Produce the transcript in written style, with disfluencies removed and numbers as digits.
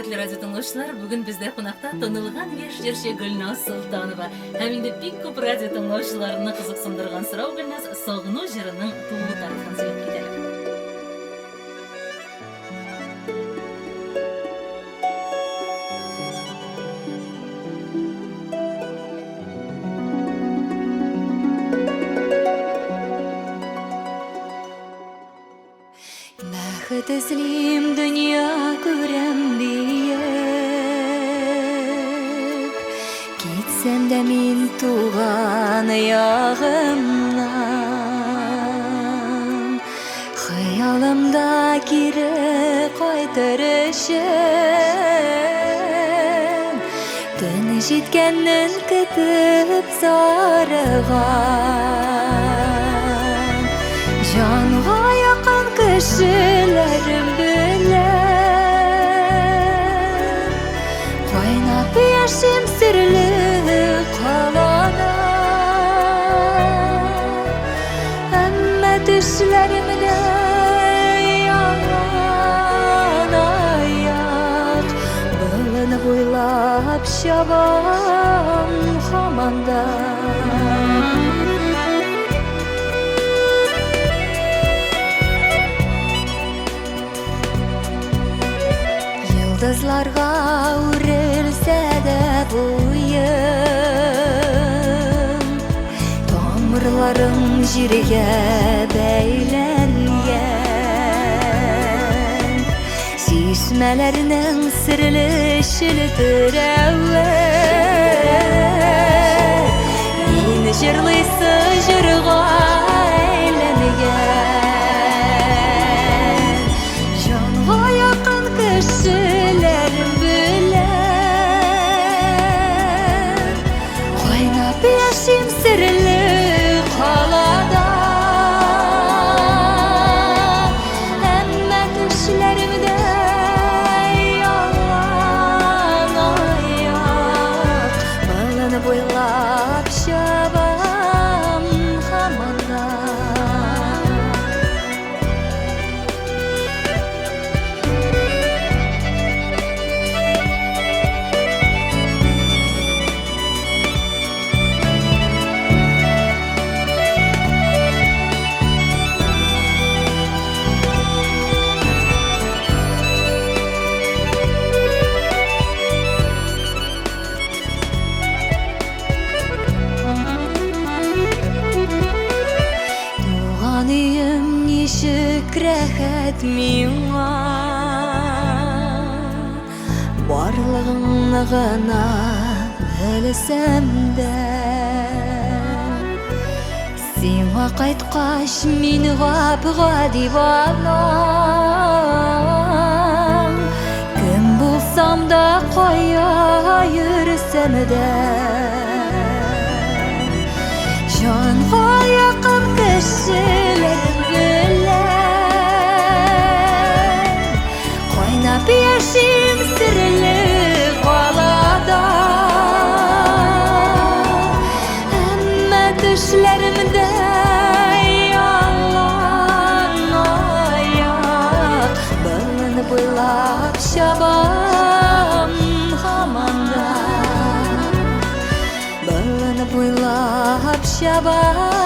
Хөрмәтле радио тыңлаучылар, бүген бездә кунакта танылган яшь җырчы Гөлназ Солтанова. Һәм инде бик күп радио тыңлаучыларны кызыксындырган сорау Гөлназ Сагыну җырының туу тарихын сөйләп кит әле. Бәхет эзлим, дөнья күрәм диеп, Китсәм дә мин туган ягымнан, Хыялымда кире кайтыр өчен, Төн җиткәнен көтеп зарыгам. Җанга якын кешеләрем белән Кайнап яшим серле калада. Әмма төшләремдә ялан аяк Болын буйлап чабам һаман да. Йолдызларга үрелсә дә буем, Тамырларым җиргә бәйләнгән. Чишмәләрнең серле челтерәве Мин җырлыйсы җырга әйләнгән. Җанга якын кешеләрем белән Кайнап яшим серле калада. Әмма төшләремдә ялан аяк Болын буйлап чабам һаман да. Туган өем ничек рәхәт миңа, Барлыгыңны гына белсәм дә. Сиңа кайткач мин гап-гади бала, Кем булсам да, кая йөрсәм дә, Җанга якын кешеләрем белән Кайнап яшим серле калада. Әмма төшләремдә ялан аяк Болын буйлап чабам һаман да. Болын буйлап чабам.